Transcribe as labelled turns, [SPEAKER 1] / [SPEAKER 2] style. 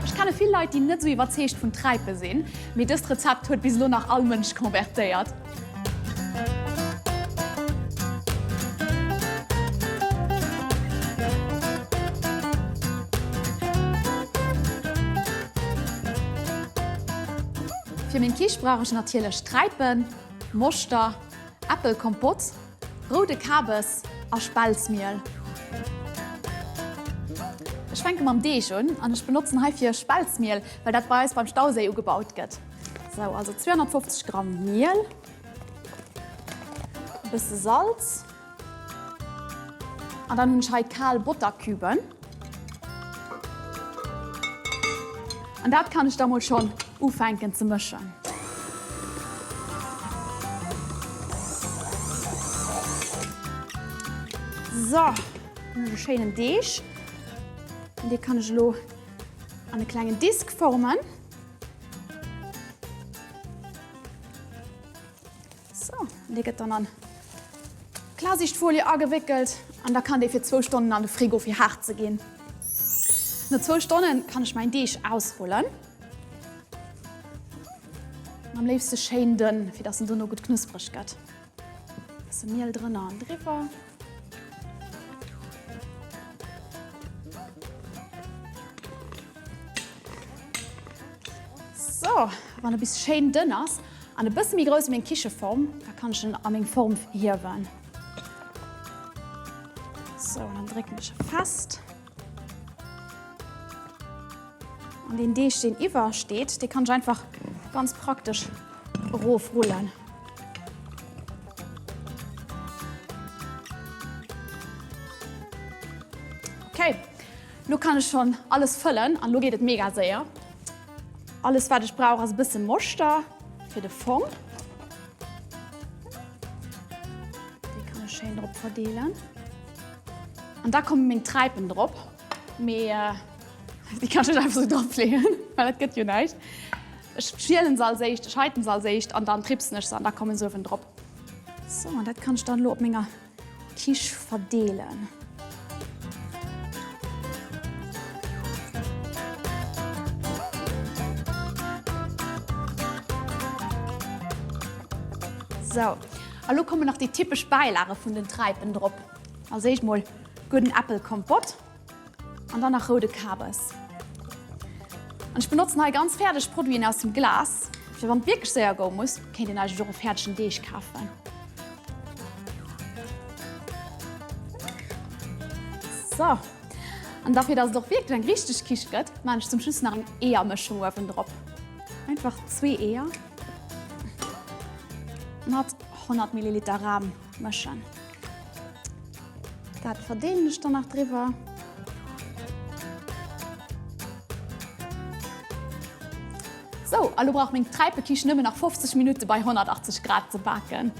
[SPEAKER 1] Ech kenne vill Leit, déi net esou iwwerzeegt vun Träipe sinn, mee dëst Rezept huet bis elo nach all Mënsch konvertéiert. Fir meng Quiche brauch ech natierlech Träipen, Moschter, Äppelkompott, Roude Kabes a Spelzmiel. Ech fänke mam Deeg un an ech benotzen heifir Spelzmiel, well dat bei eis beim Stauséi ugebaut gëtt. Sou, also 250 Gramm Miel, e bësse Salz an dann hunn ech hei kal Botterküben. An dat kann ech da mol schonn ufänken ze mëschen. So, hunn ech e schéinen Deeg. An dee kann ech elo an e klengen Disk formen. So, an dee gëtt dann an Klarsichtfolie agewéckelt an da kann dee fir zwou Stonnen an de Frigo fir haart ze ginn. No zwou Stonnen kann ech mäin Deeg ausrullen. Am léifste schéin dënn, fir dass en dono gutt knuspreg gëtt. Bësse Miel drënner an driwwer. So, wann e bis schéin dënn ass an e bësse méi grouss wéi meng Kicheform, da kann ech en a meng Form hiewen. So, an dann drécken ech e fest. An deen Deeg, deen iwwer steet, dee kann ech einfach ganz praktesch erofrullen. Okay, lo kann ech schonn alles fëllen an lo geet et mega séier. Alles wat ech brauch ass e bësse Moschter fir de Fong. Dee kann ech schéin drop verdeelen. An da komme meng Träipen drop. Mee déi kann ech net einfach sou drop leeën, well dat gëtt jo näischt. Ech schielen se als éischt, ech heiten se als éischt an dann tripsen ech se an da kommen se uewen drop. Sou, an dat kann ech dann elo op menger Quiche verdeelen. Sou, a lo kommen nach déi typesch Bäilage vun den Träipen drop. Als éischt mol gudden Äppelkompott an dann nach roude Kabes. An ech benotzen hei ganz fäerdeg Produiten aus dem Glas, fir wann et wierklech séier goe muss, kéint een eigentlech och e fäerdegen Deeg kafen. So, an da fir dass et och wierklech eng richteg Quiche gëtt, maan ech zum Schluss nach eng Eeërmëschung uewendrop. Einfach zwee Eeër mat 100 Milliliter Ram mëschen. Dat verdeelen ech dann nach driwwer. Sou, a lo brauch meng Träipequiche nëmmen nach 50 Minutte bei 180 Grad ze baken.